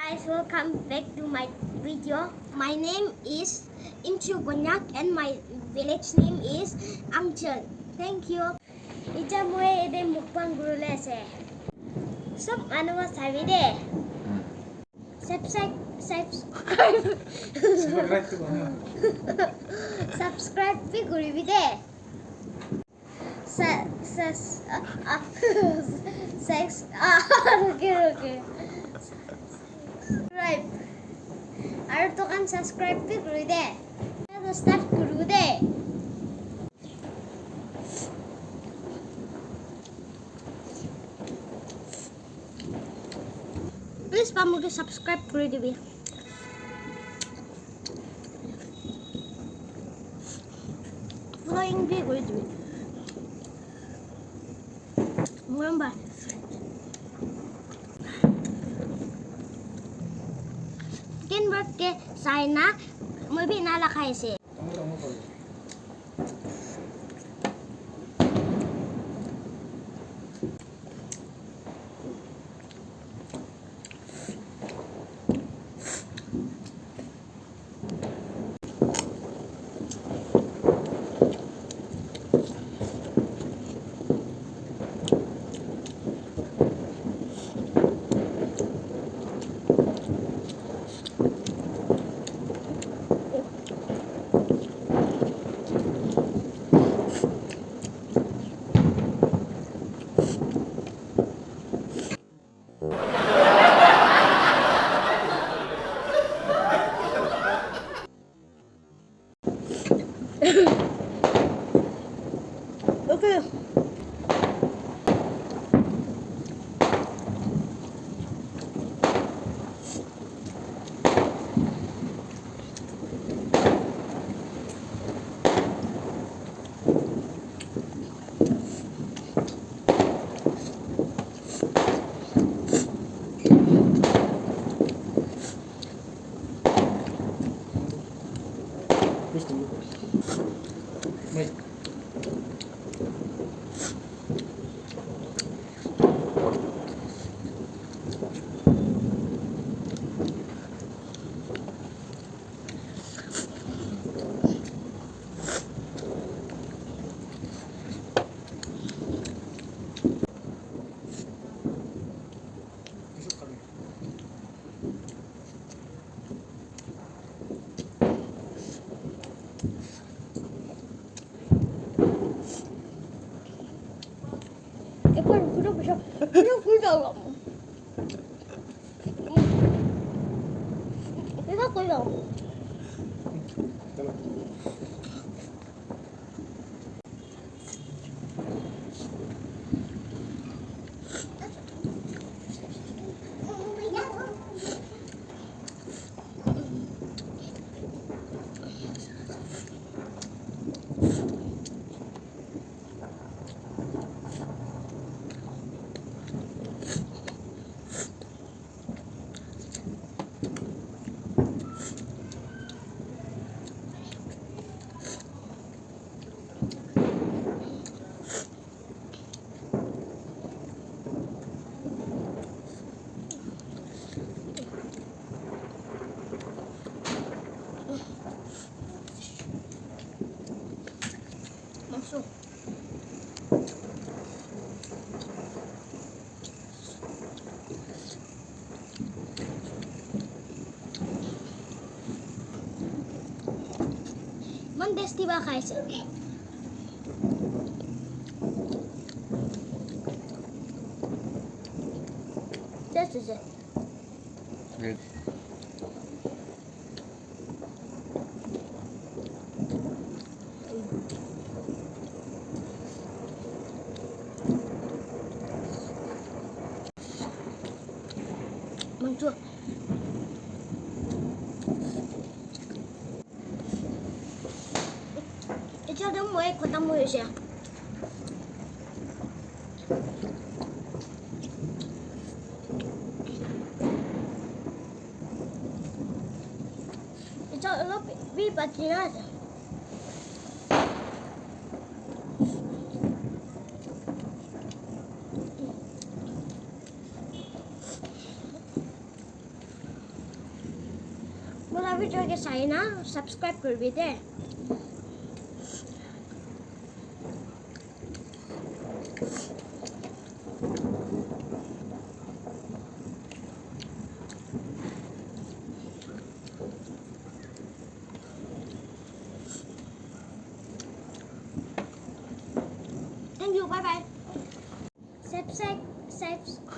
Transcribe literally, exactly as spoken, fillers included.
Guys, welcome back to my video. My name is Imchu Konyak and my village name is Angchal. Thank you. Ita moi ede mukbang kuribole ase. Sob manu sabi de. Subscribe, subscribe. Subscribe bi kuribi de. Sa, sa, ah, ah, sex, ah, okay, okay. Subscribe. Aru tokan subscribe bi kuri de. Aru start kuru de. Please, pa moke subscribe kuri dibi. Following bi kuri dibi. Morom ba. Teamwork ke sai na, moi bi ena lagai ase. Okay. Mangso. Iman tasty ba khaise. Just a sec. Good. Mangso. Etia tu moi khotom hoi ase. Etia olop bi baki na ase. Pura video ke sai na subscribe kuri bi de. Thank you. Bye bye. Subscribe, subscribe.